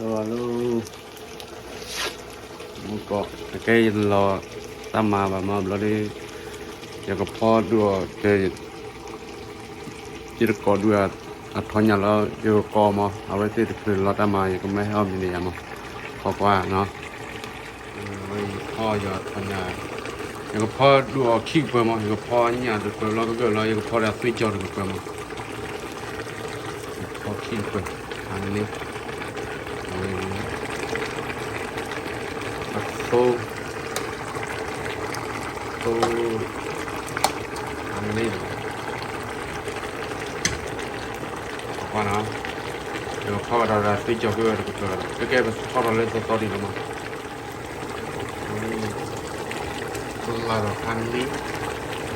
Hello, hello, မူကီၢ် အကဲယလီၤတၢ်မၤဘၣ်မးဘျီဒီး ယကဖီဒုးအီၤကဲ ယတကိးဒုးအထီညါလီၤ ယကကိးမး အဝဲသ့ၣ်တချုးလီၤတၢ်မၤ ယကမၢဟဲအီၣ်မံၤန့ၣ်ယၤမး ဖီကွၢ်နီၤ ယကဖီယီၤထီညါ ယကဖီဒုးအီၤခံကပၢၤမး ယကဖီညၣ်တကပၢၤလီၤကဂၢၢ်လီၤ ယကဖီဒီးသွံၣ်ကၠီတကပၢၤမး ဖီခံကပၢၤ အန့ၣ် အဝဲ အသိ သိ အန့ၣ် ကွၢ်နီၤ ယကဖီကဒီးဒီးသွံၣ်ကၠီကဂၢၢ်တကပၢၤဒီး ကဲကဲပထီၣ်ဒီးလၢသီသီဒံးလီၤမး ပလၢ်ဒီး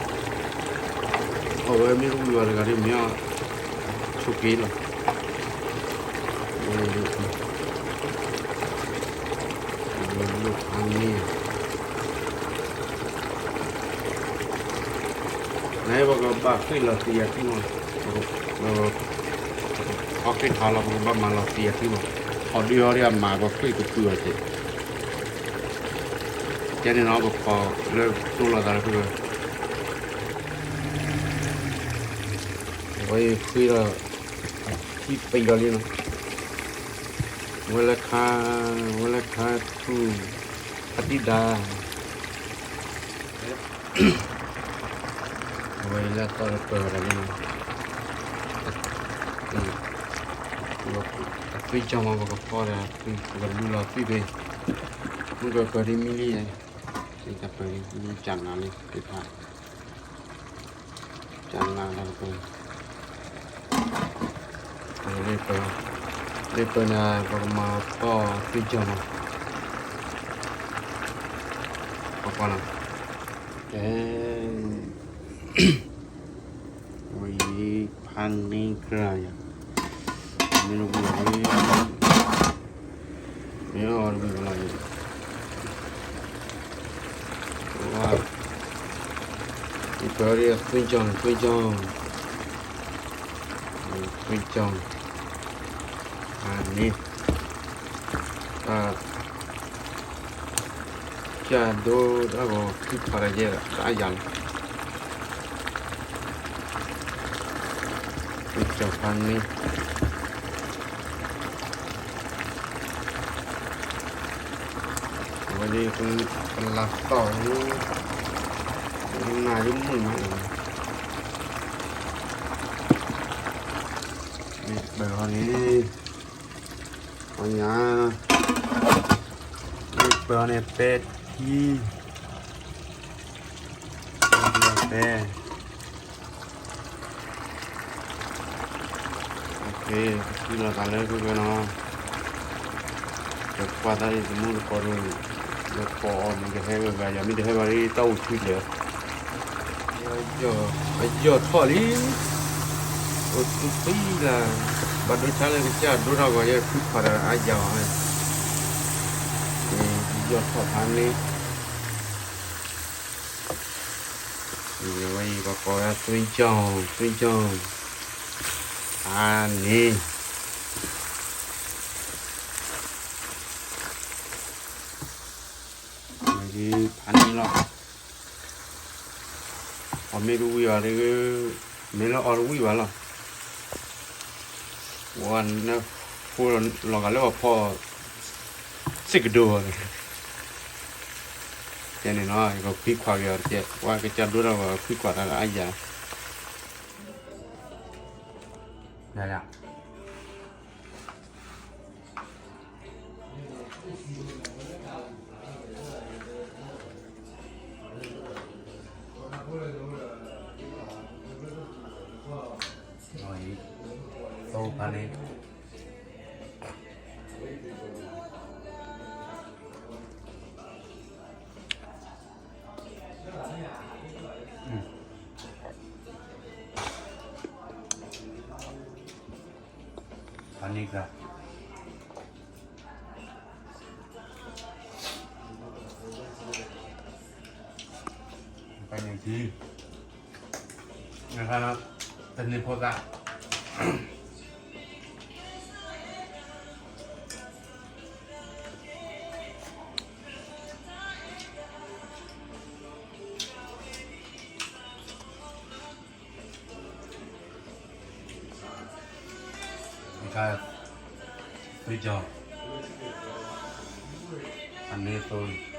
ဖးန့ၣ် အဝဲမ့ၢ်တဝံၤဘၣ်တဂၤဒ်မ့ၢ်အီၤ ဆိးက့လီၤ ဝဲလၢဖးန့ၣ် နပကဘၣ်ဃ့ၢ်လီၤသံအခံမး ပက ပကခီဃ့ၢ်ထီလီၤ ပကဘၣ်မၤလီၤသံအခံမး ဟီၣ်ဒုးဟီၣ်ဒုးအမၤပဃ့ၢ်ကပုၢ်အီၤကဲ ကဲန့ၣ်နီၤ ပခီလၢတိၢ်လီၤသးလၢဖုၣ်ဝဲ အဝဲဃ့ၢ်ဒီး အခံပံးဒီးလံနီၤ ဝဲလၢခါ ဝဲလၢခါထူၣ် အတံၢ်ဒါ အဝဲလၢသီၣ်လၢပၢၤဝဲဒၣ်လံနီၤ အသွံၣ်ကၠီမး ပကဖီဒီး ပကလူလီၤသွံၣ်ဖဲ မုၢ်ကပၢၤဒ်မံလံ ကပၢၤဒ်မံကနၤလံ သ့ၣ်ဖး ကနၤလီၤပၢၤ လ့ပၢၤ လ့ပၢၤန့ၣ် ပကမၤဖီသွံၣ်ကၠီမး ပကွၢ်နီၤ ကဲ ဝဲအံၤ ဖးန့ၢ်ကြၢးယၤ မ့ၢ်တဝံၤလီၤ မ့ၢ်အီၤတဝံၤလီၤ ဝါ ယပၢၤဒီးသွံၣ်ကၠီ သွံၣ်ကၠီ သွံၣ်ကၠီ အန့ၣ် တၢ် ကၢ်ဒိတၢ်ဂီၤ ခံခွးတၢ်ယဲၢ် တအါယၤလီၤ သွံၣ်ကၠီဖးန့ၣ် အဝဲဒၣ် ကလၤတီၢ်လံ နၤဒ်မုာ်မး လ့ပၢၤန့ၣ် အညါ လ့ပၢၤန့ၣ် ပဲထံ ပဲ ပထံၣ်လိာ်သးလၢဖုၣ်ဖုၣ်နီၤ ပကွၢ်တၢ်အံၤ တမူတကိးဒီး ယကိးအီၤမ့ၢ်ကဟဲဂၤဂၤ ယမ့ၢ်တဟဲဘၣ်ဒ် တၢ်အိၣ်ဆူၣ်ကျဲၤ အယီၢ်ထီၣ်လံ အိၣ်သူၣ်သံလၢ ဘၣ်ဒိဆါလၢကစၢ်ဒိတၢ်ဂီၤ ယဲခွံခွးဒီးအါယၤအီၤ ယီၢ်ထီၣ်ဖးန့ၣ် ဝဲအံၤ ပကိးဝဲ သွံၣ်ကၠီ သွံၣ်ကၠီ ဖးန့ၣ် ဖးန့ၣ်လီၤ အီၤမ့ၢ်တဝံၤဘၣ်ဒီး မ့ၢ်လၢအီၤတဝံၤဘၣ်လီၤ ဝဲန့ၣ်ဃိလီၤဂာ်လၢပှၤဖီ စ့ၢ်ကဒိ တဲန့ၣ်နီၤ ယကခွံခွးက့ၤအီၤတကဲ ဝဲကစၢ်ဒိတၢ်ဂီၤ ခွံခွးတၢ်လၢအါယၤ ယၤယၤ သိဖးန့ၣ် ဖးန့ၣ်က ဖးန့ၣ်က တန့ၢ်ဖိသၣ် ကါ သွံၣ်ကၠီ, အန့ၣ်သိ